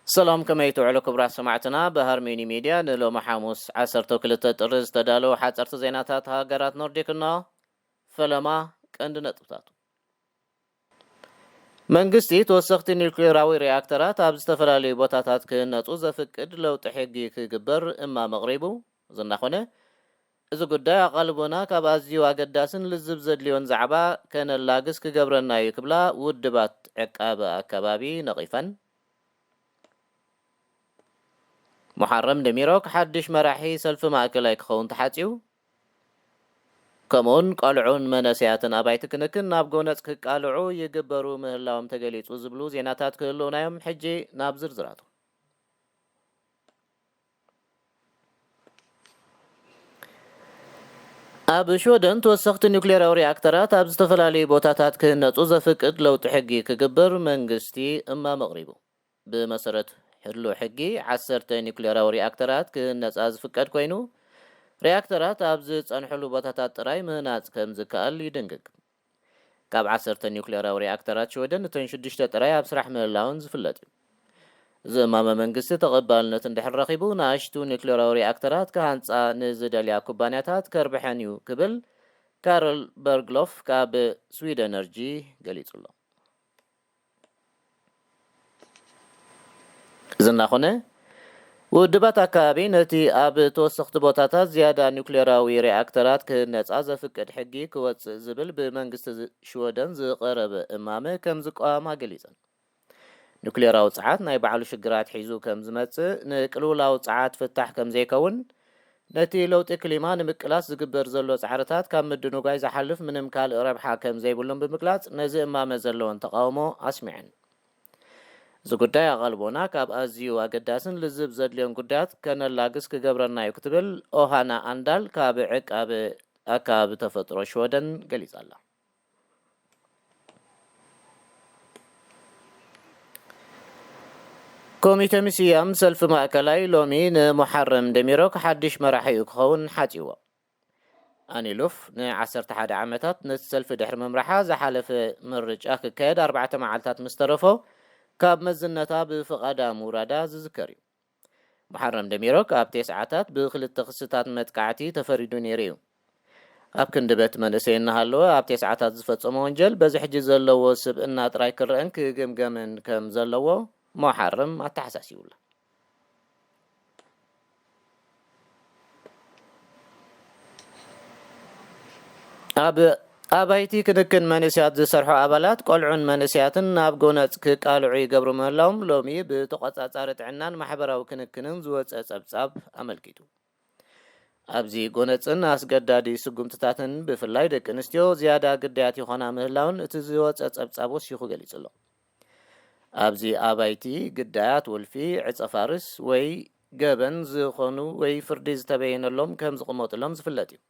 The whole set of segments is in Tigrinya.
ሰላም፣ ከመይ ትውዕሉ ክቡራት ሰማዕትና? ብሃርሜኒ ሚድያ ንሎሚ ሓሙስ ዓሰርተ ክልተ ጥሪ ዝተዳለዉ ሓፀርቲ ዜናታት ሃገራት ኖርዲክ እነሆ። ፈለማ ቀንዲ ነጥብታቱ። መንግስቲ ተወሰኽቲ ኒውክሌራዊ ሪኣክተራት ኣብ ዝተፈላለዩ ቦታታት ክህነፁ ዘፍቅድ ለውጢ ሕጊ ክግበር እማመ ኣቕሪቡ። እዚ እናኾነ፣ እዚ ጉዳይ ኣቓልቦና ካብ ኣዝዩ ኣገዳስን ልዝብ ዘድልዮን ዛዕባ ከነላግስ ክገብረና እዩ ክብላ ውድባት ዕቃበ ኣከባቢ ነቒፈን። ሙሓረም ደሚሮክ ሓድሽ መራሒ ሰልፊ ማእከላይ ክኸውን ተሓጽዩ። ከምኡውን ቆልዑን መነስያትን ኣባይቲ ክንክን ናብ ጎነጽ ክቃልዑ ይግበሩ ምህላዎም ተገሊጹ ዝብሉ ዜናታት ክህልውና እዮም። ሕጂ ናብ ዝርዝራቱ። ኣብ ሽወደን ተወሰኽቲ ኒውክሌራዊ ሪኣክተራት ኣብ ዝተፈላለዩ ቦታታት ክህነጹ ዘፍቅድ ለውጢ ሕጊ ክግበር መንግስቲ እማመ ኣቕሪቡ። ብመሰረት ህሉው ሕጊ፣ ዓሰርተ ኒውክሌራዊ ሪኣክተራት ክህነጻ ዝፍቀድ ኮይኑ፣ ሪኣክተራት ኣብ ዝጸንሕሉ ቦታታት ጥራይ ምህናጽ ከም ዝከኣል ይድንግግ። ካብ ዓሰርተ ኒውክሌራዊ ሪኣክተራት ሽወደን እተን ሽዱሽተ ጥራይ ኣብ ስራሕ ምህላውን ዝፍለጥ እዩ። እዚ እማመ መንግስቲ ተቐባልነት እንድሕር ረኺቡ፣ ንኣሽቱ ኒውክሌራዊ ሪኣክተራት ክሃንጻ ንዝደልያ ኩባንያታት ከርብሐን እዩ ክብል ካርል በርግሎፍ ካብ ስዊደነርጂ ገሊጹ ኣሎ። እዚ እናኾነ፣ ውድባት ኣከባቢ ነቲ ኣብ ተወሰኽቲ ቦታታት ዝያዳ ኒውክሌራዊ ሪኣክተራት ክህነጻ ዘፍቅድ ሕጊ ክወጽእ ዝብል ብመንግስቲ ዝ-፣ ሽወደን ዝቐረበ እማመ ከም ዝቃወማ ገሊጸን። ኒውክሌራዊ ጸዓት ናይ ባዕሉ ሽግራት ሒዙ ከም ዝመጽእ፣ ንቅልውላው ጸዓት ፍታሕ ከም ዘይከውን፣ ነቲ ለውጢ ክሊማ ንምቅላስ ዝግበር ዘሎ ጻዕርታት ካብ ምድንጓይ ዝሓልፍ ምንም ካልእ ረብሓ ከም ዘይብሉን ብምግላጽ፣ ነዚ እማመ ዘለወን ተቓውሞ ኣስሚዐን። እዚ ጉዳይ ኣቓልቦና ካብ ኣዝዩ ኣገዳስን ልዝብ ዘድልዮን ጉዳያት ከነላግስ ክገብረና እዩ ክትብል ኦሃና ኣንዳል ካብ ዕቃብ ኣከባቢ ተፈጥሮ ሽወደን ገሊጻ ኣላ። ኮሚተ ምስያም ሰልፊ ማእከላይ ሎሚ ንሙሓረም ደሚሮክ ሓድሽ መራሒኡ ክኸውን ሓጺዎ። ኣኒሉፍ ንዓሰርተ ሓደ ዓመታት ነቲ ሰልፊ ድሕሪ ምምራሓ፣ ዝሓለፈ ምርጫ ክካየድ ኣርባዕተ መዓልታት ምስ ተረፎ፣ ካብ መዝነታ ብፍቓዳ ምውራዳ ዝዝከር እዩ። መሓረም ደሚሮክ ኣብ ቴስዓታት ብክልተ ክስታት መጥቃዕቲ ተፈሪዱ ነይሩ እዩ። ኣብ ክንዲ በቲ መንእሰይ እናሃለወ ኣብ ቴስዓታት ዝፈጸሞ ወንጀል በዚ ሕጂ ዘለዎ ስብእና ጥራይ ክረአን ክግምገምን ከም ዘለዎ መሓረም ኣተሓሳሲቡላ። ኣብ ኣባይቲ ክንክን መንእሰያት ዝሰርሑ ኣባላት፣ ቆልዑን መንእሰያትን ናብ ጎነጽ ክቃልዑ ይገብሩ ምህላዎም ሎሚ ብተቖጻጻሪ ጥዕናን ማሕበራዊ ክንክንን ዝወጸ ጸብጻብ ኣመልኪቱ። ኣብዚ ጎነጽን ኣስገዳዲ ስጉምትታትን ብፍላይ ደቂ ኣንስትዮ ዝያዳ ግዳያት ይኾና ምህላውን እቲ ዝወጸ ጸብጻብ ወሲኹ ገሊጹ ኣሎ። ኣብዚ ኣባይቲ ግዳያት ወልፊ፣ ዕጸ ፋርስ ወይ ገበን ዝኾኑ ወይ ፍርዲ ዝተበየነሎም ከም ዝቕመጡሎም ዝፍለጥ እዩ።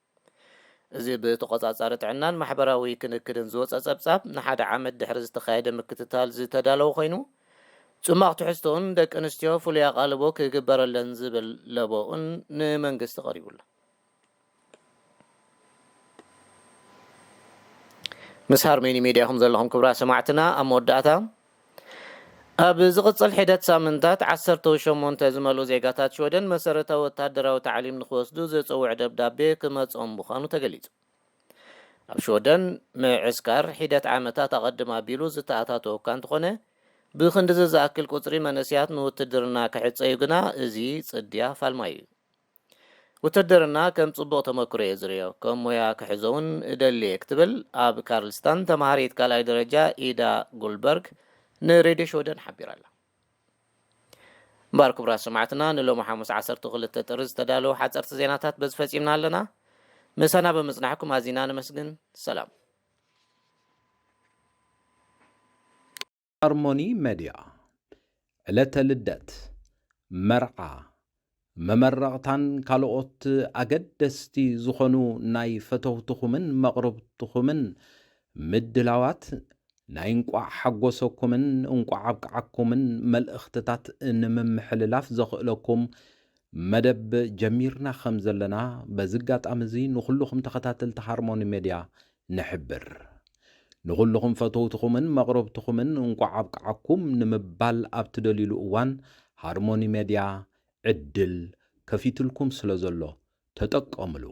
እዚ ብተቖጻጻሪ ጥዕናን ማሕበራዊ ክንክንን ዝወጸ ጸብጻብ ንሓደ ዓመት ድሕሪ ዝተኻየደ ምክትታል ዝተዳለወ ኮይኑ፣ ጽማቕ ትሕዝቶን ደቂ ኣንስትዮ ፍሉይ ኣቓልቦ ክግበረለን ዝብል ለበኡን ንመንግስቲ ቀሪቡ ኣሎ። ምስ ሃርሜኒ ሚድያ ኢኹም ዘለኹም ክቡራት ሰማዕትና። ኣብ መወዳእታ፣ ኣብ ዝቕጽል ሒደት ሳምንታት ዓሰርተ ሸሞንተ ዝመልኡ ዜጋታት ሽወደን መሰረታዊ ወተሃደራዊ ታዕሊም ንኽወስዱ ዝጽውዕ ደብዳቤ ክመጽኦም ምዃኑ ተገሊጹ። ኣብ ሽወደን ምዕስካር ሒደት ዓመታት ኣቐድም ኣቢሉ ዝተኣታተወ እኳ እንተኾነ፣ ብኽንድዚ ዝኣክል ቁጽሪ መንእሰያት ንውትድርና ክሕጸዩ ግና እዚ ጽድያ ፋልማይ እዩ። ውትድርና ከም ጽቡቕ ተመክሮ እየ ዝርእዮ፣ ከም ሞያ ክሕዞ እውን እደሊ እየ ክትብል ኣብ ካርልስታን ተማሃሪት ካልኣይ ደረጃ ኢዳ ጉልበርግ ንሬድዮ ሽወደን ሓቢራ ኣላ። እምበኣር ክቡራት ሰማዕትና፣ ንሎሚ ሓሙስ ዓሰርተ ክልተ ጥሪ ዝተዳለዉ ሓጸርቲ ዜናታት በዚ ፈጺምና ኣለና። ምሳና ብምጽናሕኩም ኣዚና ነመስግን። ሰላም። ሃርሞኒ መድያ፣ ዕለተ ልደት፣ መርዓ፣ መመረቕታን ካልኦት ኣገደስቲ ዝኾኑ ናይ ፈተውትኹምን መቕርብትኹምን ምድላዋት ናይ እንቋዕ ሓጎሰኩምን እንቋዕ ኣብቅዓኩምን መልእኽትታት ንምምሕልላፍ ዘኽእለኩም መደብ ጀሚርና ከም ዘለና በዚ ኣጋጣሚ እዚ ንኹልኹም ተኸታተልቲ ሃርሞኒ ሜድያ ንሕብር። ንኹልኹም ፈተውትኹምን መቕረብትኹምን እንቋዕ ኣብቅዓኩም ንምባል ኣብ ትደልዩሉ እዋን ሃርሞኒ ሜድያ ዕድል ከፊትልኩም ስለ ዘሎ ተጠቀምሉ።